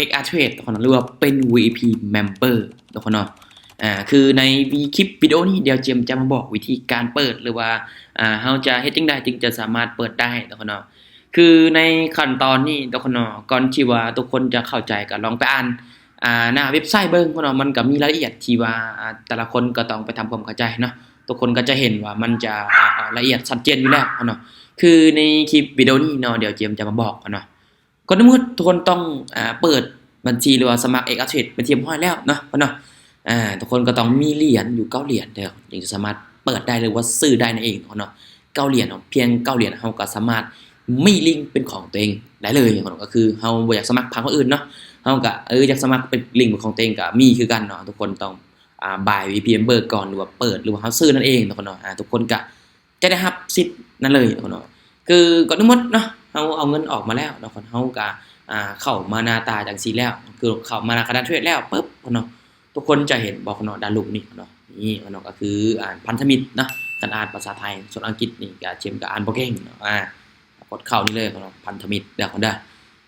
XR Trade ເນາະ ຫຼືວ່າເປັນ VIP Member ເນາະ ອ່າ ຄືໃນຄລິບວິດີໂອນີ້ ດຽວເຈມຈະມາບອກວິທີການເປີດ ຫຼືວ່າ ອ່າ ເຮົາຈະເຮັດຈັ່ງໃດຈຶ່ງຈະສາມາດເປີດໄດ້ເນາະ ຄືໃນຂັ້ນຕອນນີ້ເນາະ ກ່ອນທີ່ວ່າທຸກຄົນຈະເຂົ້າໃຈ ກໍລອງໄປອ່ານ ອ່າ ໜ້າເວັບໄຊເບິ່ງເນາະ ມັນກໍມີລາຍລະອຽດທີ່ວ່າ ອ່າ ແຕ່ລະຄົນກໍຕ້ອງໄປທຳຄວາມເຂົ້າໃຈເນາະ ທຸກຄົນກໍຈະເຫັນວ່າມັນຈະ ອ່າ ລະອຽດຊັດເຈນຢູ່ແລ້ວເນາະ ຄືໃນຄລິບວິດີໂອນີ້ເນາະ ດຽວເຈມຈະມາບອກເນາະ ກ່ອນອື່ນໝົດ ທຸກຄົນຕ້ອງ ອ່າ ເປີດບັນຊີ ຫຼືວ່າສະໝັກ XR Trade ເປັນທີ່ຮຽບຮ້ອຍແລ້ວເນາະ ເນາະ ອ່າ ທຸກຄົນກໍຕ້ອງມີຫຼຽນຢູ່ເກົ້າຫຼຽນເດີ ຈຶ່ງຈະສາມາດເປີດໄດ້ ຫຼືວ່າຊື້ໄດ້ນັ້ນເອງເນາະ ເກົ້າຫຼຽນເນາະ ພຽງເກົ້າຫຼຽນ ເຮົາກໍສາມາດມີລິ້ງເປັນຂອງຕົວເອງໄດ້ເລີຍເນາະ ກໍຄືເຮົາບໍ່ຢາກສະໝັກຜ່ານຄົນອື່ນເນາະ ເຮົາກໍ ເອີ ຢາກສະໝັກເປັນລິ້ງເປັນຂອງຕົວເອງກໍມີຄືກັນເນາະ ທຸກຄົນຕ້ອງ ອ່າ ບາຍ VIP Member ກ່ອນ ຫຼືວ່າເປີດ ຫຼືວ່າເຮົາຊື້ນັ້ນເອງເນາະ ອ່າ ທຸກຄົນກໍ ຈະໄດ້ຮັບສິດນັ້ນເລີຍເນາະ ຄືກ່ອນອື່ນໝົດເນາະ ເຮົາເອົາເງິນອອກມາແລ້ວເນາະ ເຮົາກໍ ອ່າ ເຂົ້າມາໜ້າຕາຈັ່ງຊີ້ແລ້ວ ຄືເຂົ້າມາໜ້າກະດານເທຣດແລ້ວປຶບເນາະ ທຸກຄົນຈະເຫັນບໍ່ເນາະ ດ້ານລຸ່ມນີ້ເນາະ ນີ້ເນາະ ກໍຄື ອ່າ ພັນທະມິດເນາະ ຄັນອ່ານພາສາໄທ ສ່ວນອັງກິດນີ້ກໍ ເຈມກໍອ່ານບໍ່ເກັ່ງເນາະ ອ່າ ກົດເຂົ້ານີ້ເລີຍເນາະ ພັນທະມິດເດີ ເດີ.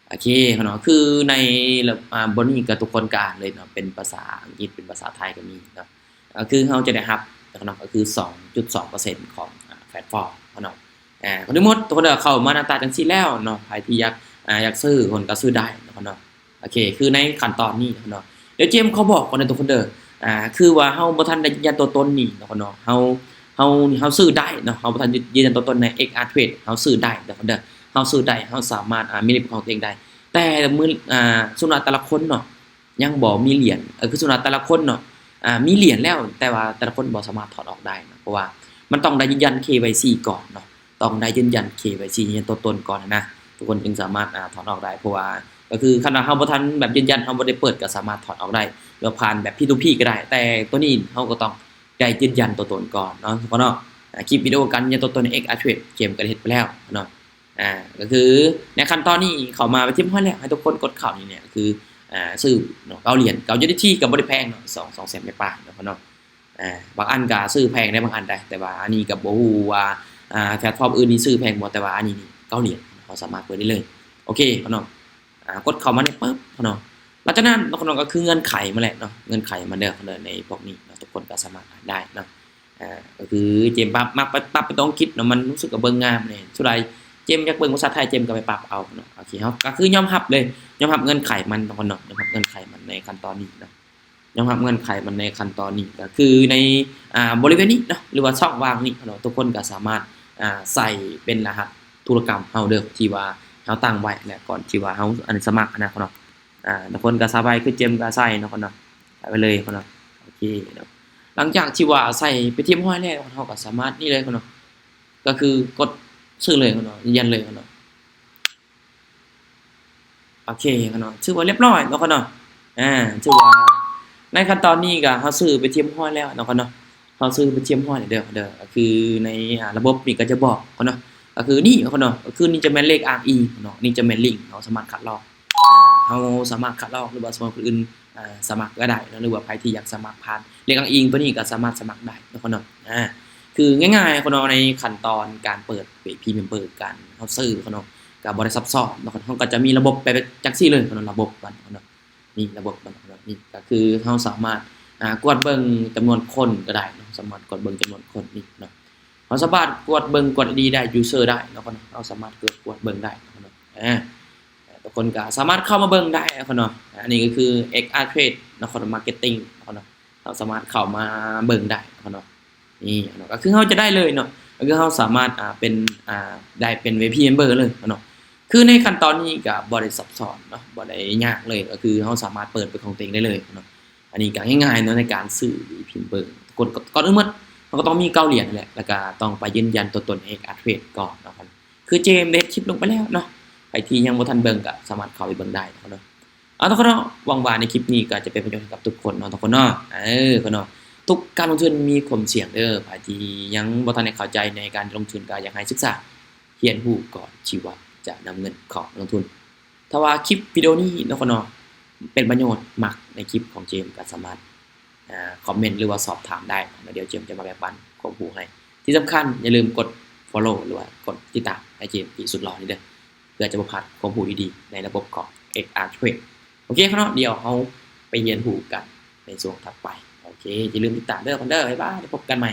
ໂອເຄເນາະ ຄືໃນ ອ່າ ບ່ອນນີ້ກໍທຸກຄົນກໍອ່ານເລີຍເນາະ ເປັນພາສາອັງກິດ ເປັນພາສາໄທກໍມີເນາະ ກໍຄືເຮົາຈະໄດ້ຮັບເນາະ ກໍຄືສອງຈຸດສອງເປີເຊັນຂອງ ອ່າ ແພລດຟອມເນາະ ອ່າ ກໍທັງໝົດ ທຸກຄົນກໍເຂົ້າມາໜ້າຕາຈັ່ງຊີ້ແລ້ວເນາະ ໃຜທີ່ຢາກ ອ່າ ຢາກຊື້ ຄົນກໍຊື້ໄດ້ເນາະ ໂອເຄ ຄືໃນຂັ້ນຕອນນີ້ເນາະ ດຽວເຈມຂໍບອກກ່ອນເດີທຸກຄົນເດີ ອ່າ ຄືວ່າເຮົາບໍ່ທັນໄດ້ຢືນຢັນຕົວຕົນນີ້ເນາະ ເຮົາ ເຮົາ ເຮົາຊື້ໄດ້ເນາະ ເຮົາບໍ່ທັນຢືນຢັນຕົວຕົນໃນ XR Trade ເຮົາຊື້ໄດ້ເນາະ ເຮົາຊື້ໄດ້ ເຮົາສາມາດ ອ່າ ມີລິ້ງເປັນຂອງຕົວເອງໄດ້ ແຕ່ມື້ ອ່າ ສົມມຸດວ່າແຕ່ລະຄົນເນາະ ຍັງບໍ່ມີຫຼຽນ ເອີ ຄືສົມມຸດວ່າແຕ່ລະຄົນເນາະ ອ່າ ມີຫຼຽນແລ້ວ ແຕ່ວ່າແຕ່ລະຄົນບໍ່ສາມາດຖອນອອກໄດ້ເນາະ ເພາະວ່າມັນຕ້ອງໄດ້ຢືນຢັນ KYC ກ່ອນເນາະ ຕ້ອງໄດ້ຢືນຢັນ KYC ຢືນຢັນຕົວຕົນກ່ອນນະ ທຸກຄົນຈຶ່ງສາມາດ ອ່າ ຖອນອອກໄດ້ ເພາະວ່າ ກໍຄືຄັນວ່າເຮົາບໍ່ທັນແບບຢືນຢັນ ເຮົາບໍ່ໄດ້ເປີດ ກໍສາມາດຖອນອອກໄດ້ ຫຼືວ່າຜ່ານແບບ P to P ກໍໄດ້ ແຕ່ຕົວນີ້ເຮົາກໍຕ້ອງໄດ້ຢືນຢັນຕົວຕົນກ່ອນເນາະ ທຸກຄົນເນາະ ອ່າ ຄລິບວິດີໂອການຢືນຢັນຕົວຕົນໃນ XR Trade ເຈມກໍໄດ້ເຮັດໄປແລ້ວເນາະ ອ່າ ກໍຄືໃນຂັ້ນຕອນນີ້ເຂົ້າມາເປັນທີ່ຮຽບຮ້ອຍແລ້ວ ໃຫ້ທຸກຄົນກົດເຂົ້ານີ້ແຫຼະ ກໍຄື ອ່າ ຊື້ເນາະ ເກົ້າຫຼຽນ ເກົ້າ USDT ກໍບໍ່ໄດ້ແພງເນາະ ສອງ ສອງແສນປາຍໆເນາະ ເນາະ ອ່າ ບາງອັນກໍຊື້ແພງໄດ໋ ບາງອັນໄດ໋ ແຕ່ວ່າອັນນີ້ກໍບໍ່ຮູ້ວ່າ ອ່າ ແພລດຟອມອື່ນນີ້ຊື້ແພງບໍ່ ແຕ່ວ່າອັນນີ້ນີ້ເກົ້າຫຼຽນ ເຮົາສາມາດເປີດໄດ້ເລີຍ ໂອເຄເນາະ ອ່າ ກົດເຂົ້າມານີ້ປຶບເນາະ ຫຼັງຈາກນັ້ນເນາະ ກໍຄືເງື່ອນໄຂມັນແຫຼະເນາະ ເງື່ອນໄຂມັນເດີ ໃນພວກນີ້ເນາະ ທຸກຄົນກໍສາມາດອ່ານໄດ້ເນາະ ອ່າ ກໍຄືເຈມປັບ ມັກໄປປັບເປັນຕົວອັງກິດເນາະ ມັນຮູ້ສຶກວ່າເບິ່ງງ່າຍແນ່ ສ່ວນຫຼາຍເຈມຢາກເບິ່ງພາສາໄທ ເຈມກໍໄປປັບເອົາເນາະ ໂອເຄ ເຮົາກໍຄືຍອມຮັບເລີຍ ຍອມຮັບເງື່ອນໄຂມັນເນາະ ຍອມຮັບເງື່ອນໄຂມັນໃນຂັ້ນຕອນນີ້ເນາະ ຍອມຮັບເງື່ອນໄຂມັນໃນຂັ້ນຕອນນີ້ ກໍຄືໃນ ອ່າ ບໍລິເວນນີ້ເນາະ ຫຼືວ່າຊ່ອງວ່າງນີ້ເນາະ ທຸກຄົນກໍສາມາດ ອ່າ ໃສ່ເປັນລະຫັດທຸລະກຳເຮົາເດີ ທີ່ວ່າເຮົາຕັ້ງໄວ້ແຫຼະ ກ່ອນທີ່ວ່າເຮົາ ອັນ ສະໝັກຫັ້ນນະເນາະ ອ່າ ທຸກຄົນກໍໃສ່ໄວ້ ຄືເຈມກໍໃສ່ເນາະ ໃສ່ໄວ້ເລີຍເນາະ ໂອເຄເນາະ ຫຼັງຈາກທີ່ວ່າໃສ່ໄປຮຽບຮ້ອຍແລ້ວ ເຮົາກໍສາມາດນີ້ເລີຍເນາະ ກໍຄືກົດຊື້ເລີຍເນາະ ຢືນຢັນເລີຍເນາະ ໂອເຄເນາະ ຖືວ່າຮຽບຮ້ອຍເນາະ ອ່າ ຖືວ່າໃນຂັ້ນຕອນນີ້ກໍເຮົາຊື້ໄປຮຽບຮ້ອຍແລ້ວເນາະ ເຮົາຊື້ໄປຮຽບຮ້ອຍແລ້ວເດີ ກໍຄືໃນ ອ່າ ລະບົບນີ້ກໍຈະບອກເນາະ ກໍຄືນີ້ເນາະ ກໍຄືນີ້ຈະແມ່ນເລກອ້າງອີງເນາະ ນີ້ຈະແມ່ນລິ້ງ ເຮົາສາມາດຄັດລອກ ເຮົາສາມາດຄັດລອກ ຫຼືວ່າສະໝັກຄົນອື່ນ ອ່າ ສະໝັກກໍໄດ້ເນາະ ຫຼືວ່າໃຜທີ່ຢາກສະໝັກຜ່ານເລກອ້າງອີງຕົວນີ້ກໍສາມາດສະໝັກໄດ້ເນາະ ເນາະ ອ່າ ຄືງ່າຍໆເນາະ ໃນຂັ້ນຕອນການເປີດ VIP Member ການເຮົາຊື້ເນາະ ກໍບໍ່ໄດ້ຊັບຊ້ອນເນາະ ເຮົາກໍຈະມີລະບົບແບບຈັ່ງຊີ້ເລີຍເນາະ ລະບົບມັນເນາະ ນີ້ລະບົບມັນເນາະ ນີ້ກໍຄືເຮົາສາມາດ ອ່າ ກວດເບິ່ງຈຳນວນຄົນກໍໄດ້ເນາະ ສາມາດກວດເບິ່ງຈຳນວນຄົນນີ້ເນາະ ເຮົາສາມາດກວດເບິ່ງ ກວດໄອດີໄດ້ user ໄດ້ເນາະ ເຮົາສາມາດກວດ ກວດເບິ່ງໄດ້ເນາະ ອ່າ ທຸກຄົນກໍສາມາດເຂົ້າມາເບິ່ງໄດ້ເນາະ ອັນນີ້ກໍຄື XR Trade ເນາະ Marketing ເນາະ ເຮົາສາມາດເຂົ້າມາເບິ່ງໄດ້ເນາະ ນີ້ເນາະ ກໍຄືເຮົາຈະໄດ້ເລີຍເນາະ ກໍຄືເຮົາສາມາດ ອ່າ ເປັນ ອ່າ ໄດ້ເປັນ VIP Member ເລີຍເນາະ ຄືໃນຂັ້ນຕອນນີ້ກໍບໍ່ໄດ້ຊັບຊ້ອນເນາະ ບໍ່ໄດ້ຍາກເລີຍ ກໍຄືເຮົາສາມາດເປີດເປັນຂອງຕົວເອງໄດ້ເລີຍເນາະ ອັນນີ້ກໍງ່າຍໆເນາະ ໃນການຊື້ VIP Member ກ່ອນ ກ່ອນອື່ນໝົດ ເຮົາກໍຕ້ອງມີເກົ້າຫຼຽນແຫຼະ ແລ້ວກໍຕ້ອງໄປຢືນຢັນຕົວຕົນໃນ XR Trade ກ່ອນເນາະ ຄືເຈມໄດ້ເຮັດຄລິບລົງໄປແລ້ວເນາະ ໃຜທີ່ຍັງບໍ່ທັນເບິ່ງກໍສາມາດເຂົ້າໄປເບິ່ງໄດ້ເນາະ ເອົາ ທຸກຄົນເນາະ ຫວັງວ່າໃນຄລິບນີ້ກໍຈະເປັນປະໂຫຍດໃຫ້ກັບທຸກຄົນເນາະ ທຸກຄົນເນາະ ເອີ ເນາະ ທຸກການລົງທຶນມີຄວາມສ່ຽງເດີ ໃຜທີ່ຍັງບໍ່ທັນໄດ້ເຂົ້າໃຈໃນການລົງທຶນ ກໍຢາກໃຫ້ສຶກສາຮຽນຮູ້ກ່ອນທີ່ວ່າຈະນຳເງິນເຂົ້າມາລົງທຶນ ຖ້າວ່າຄລິບວິດີໂອນີ້ເນາະ ເນາະ ເປັນປະໂຫຍດ ມັກໃນຄລິບຂອງເຈມ ກໍສາມາດ ອ່າ ຄອມເມັນ ຫຼືວ່າສອບຖາມໄດ້ເນາະ ດຽວເຈມຈະມາແບ່ງປັນຄວາມຮູ້ໃຫ້ ທີ່ສຳຄັນຢ່າລືມກົດ follow ຫຼືວ່າກົດຕິດຕາມໃຫ້ເຈມທີ່ສຸດຫຼໍ່ນີ້ເດີ ເພື່ອຈະບໍ່ພາດຄວາມຮູ້ດີໆໃນລະບົບຂອງ XR Trade ໂອເຄເນາະ ດຽວເຮົາໄປຮຽນຮູ້ກັນໃນຊ່ວງຖັດໄປ. ໂອເຄ ຢ່າລືມຕິດຕາມເດີ ເພື່ອນເດີ. ບາຍບາຍ ໄດ້ພົບກັນໃໝ່.